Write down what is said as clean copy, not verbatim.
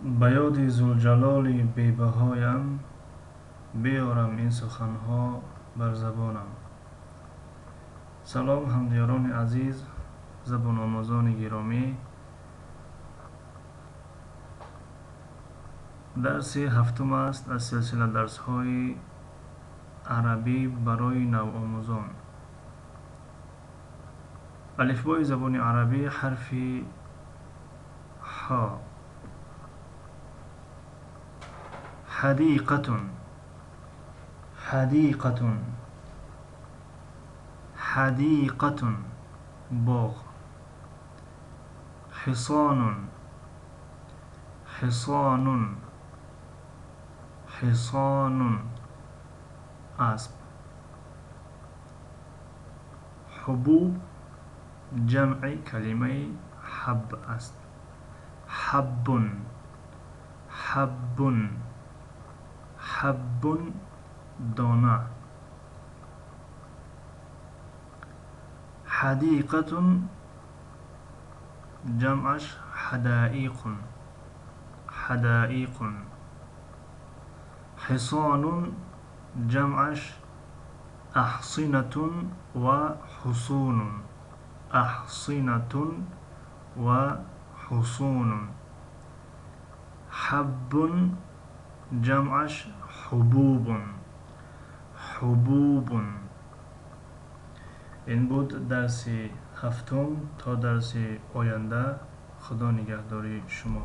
Ба ёди Зулҷалоли бебаҳоям биёрам ин суханҳо бар забонам. Салом, ҳамдиёрони азиз, забономӯзони гиромӣ. Дарси ҳафтум аст аз силсила дарсҳои арабӣ барои навомӯзон. Алифбои забони арабӣ, ҳарфи ҳо. Ҳадиқатун, ҳадиқатун, ҳадиқатун, боғ. Ҳисонун, ҳисонун, ҳисонун, асп. Ҳубуб ҷамъи калимаи ҳаб аст. Ҳаббун, ҳаббун, ҳаббун, дона. Ҳадиқатун ҷамъаш ҳадаиқун, ҳадаиқун. Ҳисонун ҷамъаш аҳсинатун ва ҳусунун, аҳсинатун ва ҳусунун. Ҳаббун ҷамъаш ҳубубун, ҳубубун. Ин буд дарси ҳафтум. То дарси оянда, Худо нигаҳдори шумо.